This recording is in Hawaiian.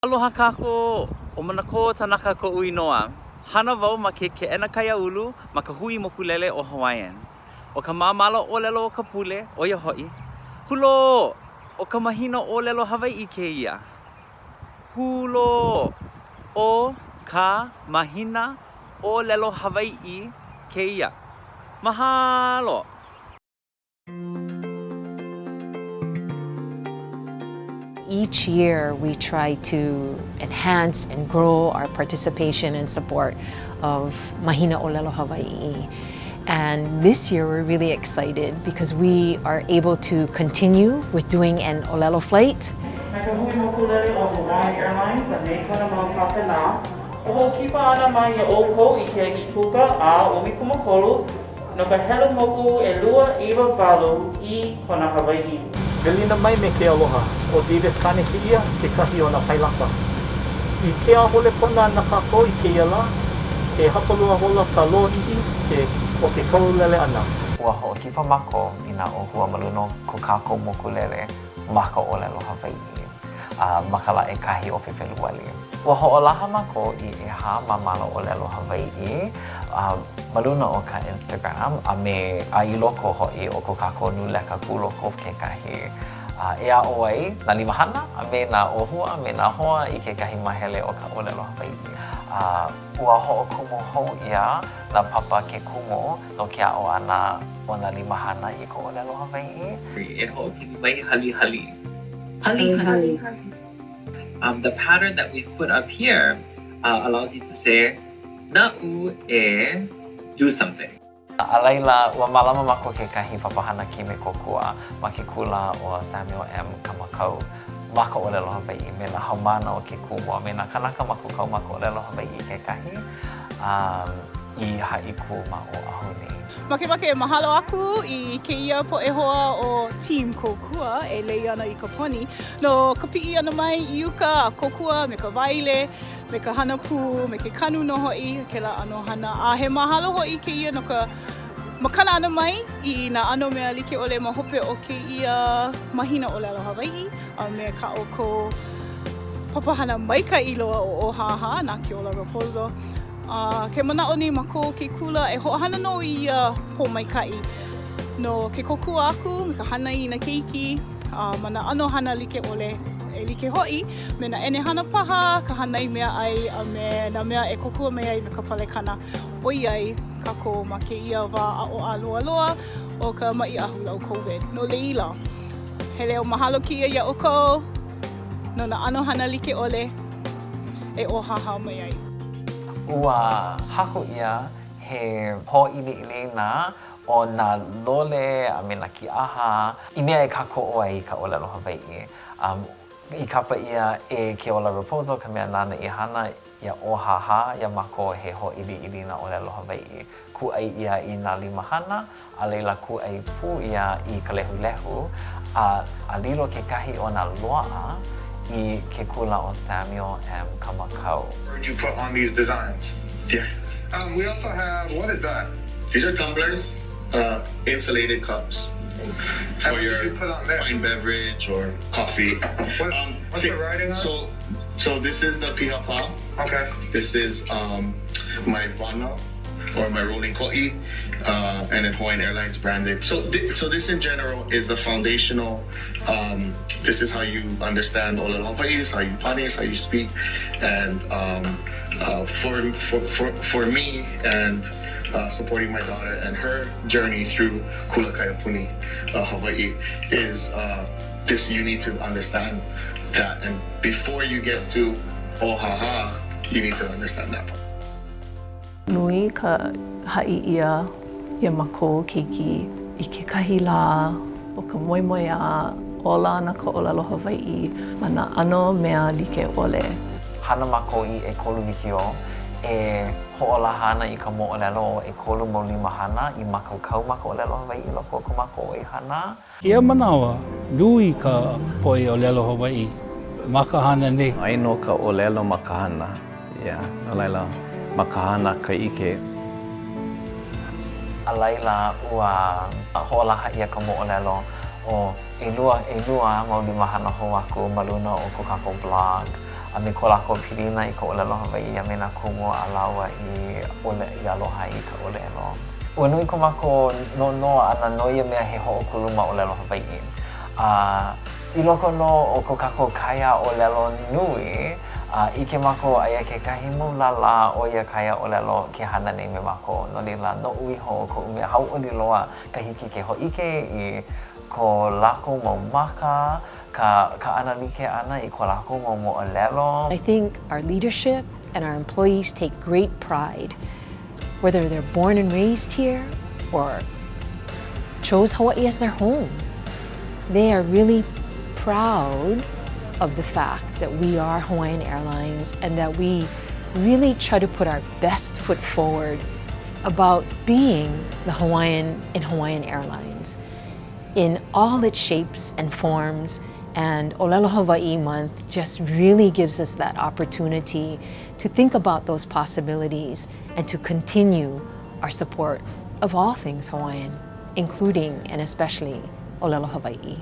Aloha kākou, ʻo Manakō Tanaka koʻu inoa. Hana wau ma ke Keʻena Kaiāulu ma ka hui mokulele ʻo Hawaiian. ʻO ka māmala ʻōlelo o ka pule, ʻo ia hoʻi, Hulō! ʻO ka mahina ʻōlelo Hawaiʻi kēia. Hulō! ʻO ka mahina ʻōlelo Hawaiʻi kēia. Mahalo! Each year we try to enhance and grow our participation and support of Mahina Olelo Hawaii. And this year we're really excited because we are able to continue with doing an Olelo flight. Na ka hui mokulele ʻo Hawaiian Airlines a me kona mau papena, e hoʻokipa ana mai iā ʻoukou i kēia ʻīpuka a 13 no ka helu moku 298 i Kona, Hawaiʻi. Welina mai me ke aloha, ʻo Davis Kane kēia, kekahi o nā pailaka. I ke ʻāhole kona na kākou i kēia lā, he hapalua hola ka lōʻihi ke o ke kaulele ʻana. Ua hoʻokipa mākou i nā ʻōhua ma luna o ko kākou mokulele ma ka ʻōlelo Hawaiʻi a ma ka lā ʻekahi o Pepeluali. Ua hoʻolaha mākou i ʻehā māmala ʻōlelo Hawaiʻi ma luna o ka Instagram a me a i loko hoʻi o ko kākou nūleka kūloko kekahi e aʻo ai nā limahana a me nā ʻōhua a me nā hoa i kekahi māhele o ka ʻōlelo Hawaiʻi. A ua hoʻokumu hou ʻia nā papa ke kumu no ke aʻo ʻana o nā limahana i ka ʻōlelo Hawaiʻi. E hoʻopili mai halihali. Halihali. Um, the pattern that we've put up here uh, allows you to say, naʻu e do something. A laila, ua mālama mākou kekahi papahana kime kōkua ma ke kula ʻo Samuel M. Kamakau ma ka ʻōlelo Hawaiʻi me nā haumāna o ke kumu a me nā kānaka mākaukau ma ka ʻōlelo Hawaiʻi kekahi um, i Haʻikū ma Oʻahu nei. Makemake e mahalo aku i kēia poʻe hoa o Team Kōkua e lei ana i ka poni no ka piʻi ʻana mai i uka a kōkua me ka waele, me ka hana pū, me ke kanu nō hoʻi, kēlā ʻano hana. A he mahalo hoʻi kēia no ka makana ʻana mai i nā ʻano mea like ʻole ma hope o kēia mahina ʻōlelo Hawaiʻi a me kā ʻoukou papahana maikaʻi loa ʻo ʻŌhāhā na Keola Rapozo. A ke manaʻo nei mākou ke kula e hoʻohana nō i ia pōmaikaʻi no ke kōkua aku me ka hānai i nā keiki a ma nā ʻano hana like ʻole e like hoʻi me nā ʻenehana paha, ka hānai meaʻai a me nā mea e kōkua mai ai me ka palekana ʻoiai kākou ma kēia wā aʻo ʻāloaloa o ka maʻi ahulau COVID. No laila, he leo mahalo kēia iā ʻoukou no nā ʻano hana like ʻole. e ʻōhāhā mai ai. Ua haku ʻia he hōʻiliʻilina o nā lole a me nā kīʻaha i mea e kākoʻo ai i ka ʻōlelo Hawaiʻi. I kapa ʻia e Keola Rapozo ka mea nāna i hana ia ʻōhāhā iā mākou he hōʻiliʻilina ʻōlelo Hawaiʻi. Kūʻai ʻia i nā limahana a laila kūʻai pū ʻia i ka lehulehu, a a lilo kekahi o nā loaʻa i ke kula ʻo Samuel M. Kamakau. You put on these designs. Yeah. Um, we also have, what is that? These are tumblers, uh, insulated cups for your you put on there? fine beverage or coffee. What, um, what's see, the writing on? So, so this is the piha Okay. This is um, my vana or my rolling ko'i, uh, and then Hawaiian Airlines branded. So, th- so this in general is the foundational. Um, this is how you understand Olelo Hawaii, is how you pane, is how you speak, and um, uh, for, for for for me and uh, supporting my daughter and her journey through Kula Kaiapuni, uh, Hawaii is uh, this. You need to understand that, and before you get to oh ha ha, you need to understand that part. Nui ka haʻi ʻia iā mākou keiki i kekahi lā o ka moemoeā ola ana ka ʻōlelo Hawaiʻi ma nā ʻano mea like ʻole. Hana mākou i ʻekolu wikiō e hoʻolaha ana i ka moʻolelo o ʻekolu mau limahana i mākaukau ma ka ʻōlelo Hawaiʻi i loko o ko mākou ʻoihana. Ia manawa, nui ka poʻe ʻōlelo Hawaiʻi ma ka hana nei. Aia nō ka ʻōlelo ma ka hana, yeah, no laila, ma ka hana ka ʻike. A laila, ua hoʻolaha ʻia ka moʻolelo o ʻelua, ʻelua mau limahana hou aku ma luna o ko kākou blog. a me ko lākou pilina i ka ʻōlelo Hawaiʻi a me nā kumu a lāua i i aloha ai i ka ʻōlelo. Ua nui ko mākou noʻonoʻo ʻana no ia mea he hoʻokuluma ʻōlelo Hawaiʻi. A i loko nō o ko kākou kaiaʻōlelo nui, a ʻike mākou aia kekahi mau lālā o ia kaiaʻōlelo ke hana nei me mākou. No laila, noʻu iho koʻu mea hauʻoli loa ka hiki ke hōʻike i ko lākou mau maka, ka kaʻana like ʻana i ko lākou mau moʻolelo. I think our leadership and our employees take great pride, whether they're born and raised here or chose Hawaii as their home. They are really proud of the fact that we are Hawaiian Airlines and that we really try to put our best foot forward about being the Hawaiian in Hawaiian Airlines in all its shapes and forms. And Olelo Hawaii Month just really gives us that opportunity to think about those possibilities and to continue our support of all things Hawaiian, including and especially Olelo Hawaii.